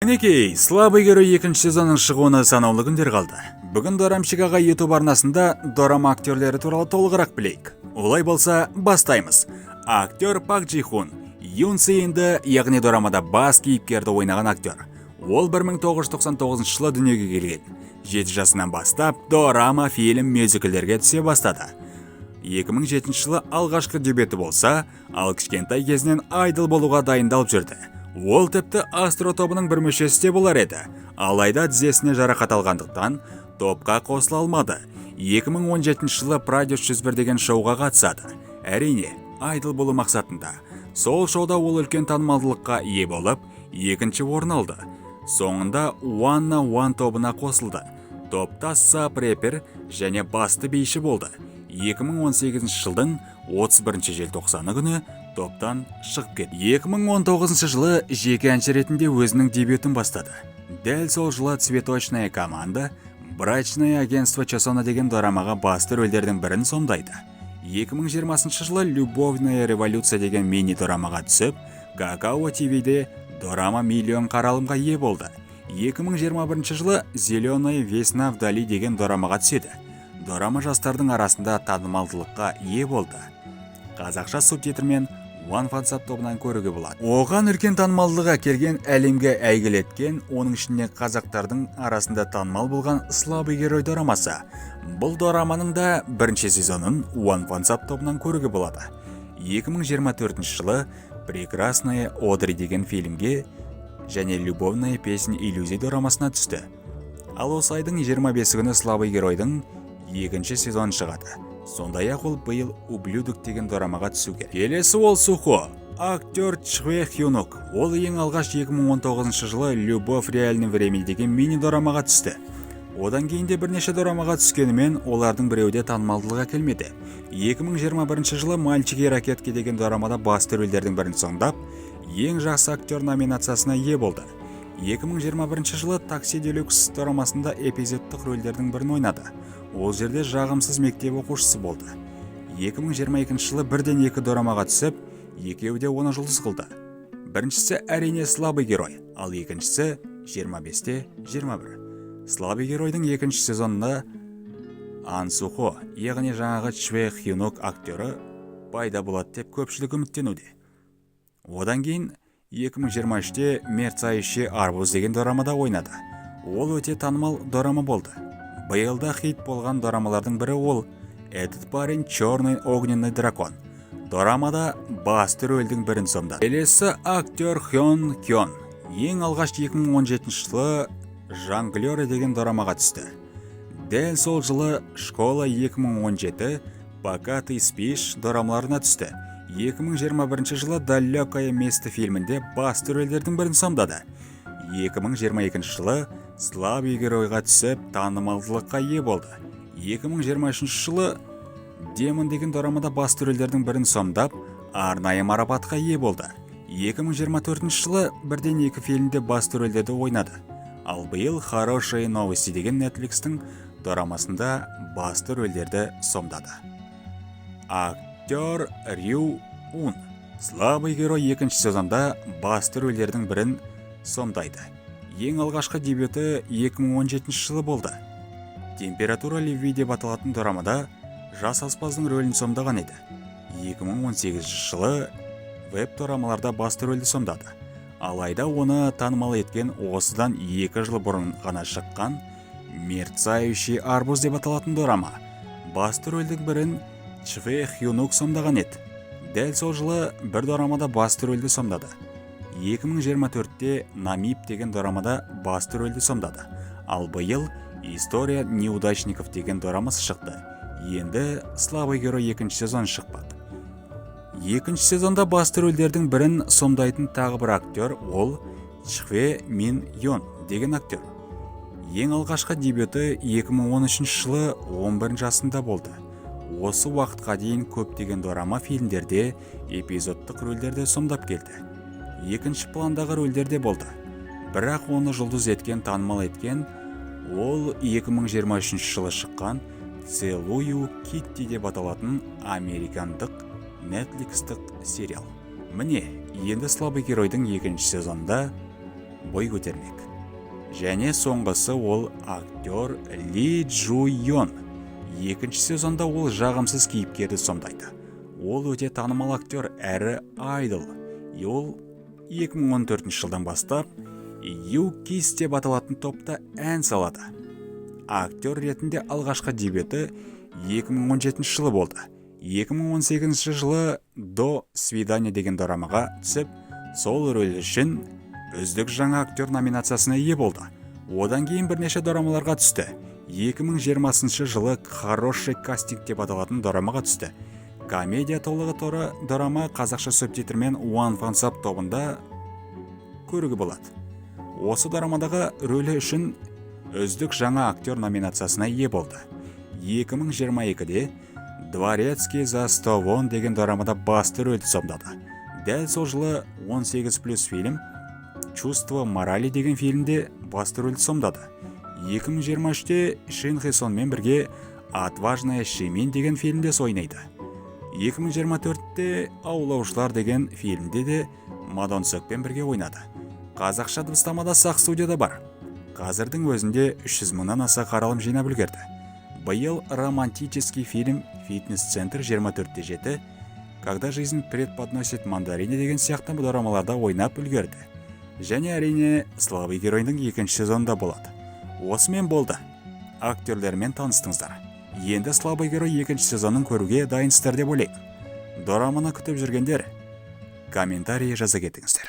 Мінекей, «Слабый герой» екінші сезонның шығуына санаулы күндер қалды. Бүгін Дорамщик аға YouTube арнасында дорама актерлері туралы толығырақ білейік. Олай болса, бастаймыз. Актер Пак Джи Хун, Юн Сейінді, яғни дорамада бас кейіпкерді ойнаған актер. Ол 1999 жылы дүниеге келген. 7 жасынан бастап дорама, фильм, мюзиклдерге түсе бастады. 2007 жылы алғашқы дебюті болса, ал кішкентай кезінен айдол болуға дайындалып жүрді. Ол тіпті Астро тобының бір мүшесі де болар еді. Алайда тізесіне жарақат алғандықтан топқа қосыла алмады. 2017 жылы Продюс 101 деген шоуға қатысады. Әрине, айдол болу мақсатында. Сол шоуда ол үлкен танымалдылыққа ие болып, екінші орын алды. Соңында Wanna One тобына қосылды. Топта саб рэпер және басты биші болды. 2018 жылдың 31 желтоқсаны күні топтан шығып кетті. 2019 жылы жеке әнші ретінде өзінің дебютін бастады. Дәл сол жылы «Цветочная команда», «Брачное агентство Чосона» деген дорамаға басты рөлдердің бірін сомдайды. 2020 жылы «Любовная революция» деген мини дорамаға түсіп, Какао ТВ-де дорама миллион қаралымға ие болды. 2021 жылы «Зеленая весна вдали» деген дорамаға түседі. Дорама жастардың арасында танымалдылыққа ие болды. Қазақша субтитрмен One Fansub тобынан көруге болады. Оған үлкен танымалдылық әкелген, әлемге әйгілеткен, оның ішінде қазақтардың арасында танымал болған «Слабый герой» дорамасы. Бұл дораманың да бірінші сезонын One Fansub тобынан көруге болады. 2024 жылы «Прекрасная Одри» деген фильмге және «Любовная песня иллюзий» дорамасына түсті. Ал осы айдың 25 күні «Слабый геройдың» екінші сезоны шығады. Сондай-ақ ол биыл «Ублюдок» деген дорамаға түсу керек. Келесі ол Сухо. Актер Чхве Хюнук. Ол ең алғаш 2019 жылы «Любовь в реальном времени» деген мини дорамаға түсті. Одан кейін де бірнеше дорамаға түскенімен, олардың біреуі де танымалдылық әкелмеді. 2021 жылы «Мальчики и ракетки» деген дорамада басты рөлдердің бірін сомдап, ең жақсы актер номинациясына ие болды. 2021 жылы «Такси Делюкс» дорамасында эпизодтық рөлдердің бірін ойнады. Ол жерде жағымсыз мектеп оқушысы болды. 2022 жылы бірден екі дорамаға түсіп, екеуі де оны жұлдыз қылды. Біріншісі, әрине, «Слабый герой», ал екіншісі 25-те 21. «Слабый геройдың» екінші сезонында Ан Сухо, яғни жаңағы Чве Хюнок актері пайда болады деп көпшілік үміттенуде. Одан кейін 2023-те «Мерцающий арбуз» деген дорамада ойнады. Ол өте танымал дорама болды. Биылда хит болған дорамалардың бірі ол «Этот парень черный огненный дракон». Дорамада басты рөлдің бірін сомдады. Келесі актер Хён Кён. Ең алғаш 2017 жылы «Жонглеры» деген дорамаға түсті. Дәл сол жылы «Школа 2017», «Пока ты спишь» дорамаларына түсті. 2021 жылы «Далекое место» фильмінде басты рөлдердің бірін сомдады. 2022 жылы «Слабый геройға» түсіп, танымалдылыққа ие болды. 2023 жылы «Демон» деген дорамада басты рөлдердің бірін сомдап, арнайы марапатқа ие болды. 2024 жылы бірден екі фильмде басты рөлдерді ойнады. Ал биыл «Хорошие новости» деген Netflixтің дорамасында басты рөлдерді сомдады. Актер Рю Ун «Слабый герой» екінші сезонда басты рөлдердің бірін сомдайды. Ең алғашқы дебюті 2017 жылы болды. «Температура любви» деп аталатын дорамада жас аспаздың рөлін сомдаған еді. 2018 жылы веб дорамаларда басты рөлді сомдады. Алайда оны танымал еткен осыдан 2 жыл бұрын ғана шыққан «Мерцающий арбуз» деп аталатын дорама. Басты рөлдің бірін Чхве Хюнук сомдаған еді. Дәл сол жылы бір дорамада басты рөлді сомдады. 2024-те «Намиб» деген дорамада басты рөлді сомдады. Ал биыл «История неудачников» деген дорамасы шықты. Енді «Слабый герой» екінші сезон шықпақ. Екінші сезонда басты рөлдердің бірін сомдайтын тағы бір актер ол Чхве Мин Йон деген актер. Ең алғашқы дебюті 2013 жылы 11 жасында болды. Осы уақытқа дейін көптеген дорама, фильмдерде эпизодтық рөлдерді сомдап келді. Екінші пландағы рөлдерде болды. Бірақ оны жұлдыз еткен, танымал еткен ол 2023 жылы шыққан «Целую Китти» деп аталатын американдық Netflixтік сериал. Міне, енді «Слабый геройдың» екінші сезонында Бой көтермек. Және соңғысы ол актер Ли Джу Йон. Екінші сезонда ол жағымсыз кейіпкерді сомдайды. Ол өте танымал актер әрі айдол. Ол 2014 жылдан бастап U-KISS деп аталатын топта ән салады. Актер ретінде алғашқы дебюті 2017 жылы болды. 2018 жылы «До свидания» деген дорамаға түсіп, сол рөл үшін «Үздік жаңа актер» номинациясына ие болды. Одан кейін бірнеше дорамаларға түсті. 2020 жылы «Хороший кастинг» деп аталатын дорамаға түсті. Комедия толығы торы дорама қазақша субтитрмен One Fansub тобында көруге болады. Осы дорамадағы рөлі үшін «Үздік жаңа актер» номинациясына ие болды. 2022-де «Дворецкий за 100 вон» деген дорамада басты рөлді сомдады. Дәл сол жылы 18+ фильм «Чувство морали» деген фильмде басты рөлді сомдады. 2023-те Шин Хе бірге «Отважная Шимин» деген фильмде ойнайды. 2024-те «Аулаушылар» деген фильмде де Мадон Сөкпен бірге ойнады. Қазақша дыбыстамада Сақ студияда бар. Қазірдің өзінде 300 мыңнан аса қаралым жинап үлгерді. Биыл романтический фильм «Фитнес-центр 24/7», «Когда жизнь преподносит мандарины» деген сияқты дорамаларда ойнап үлгерді. Және, әрине, «Слабый геройдың» екінші сезонында болады. Осымен болды, актерлермен таныстыңыздар. Енді «Слабый герой» екінші сезонын көруге дайынсыздар деп ойлаймын. Дораманы күтіп жүргендер, комментарий жаза кетіңіздер.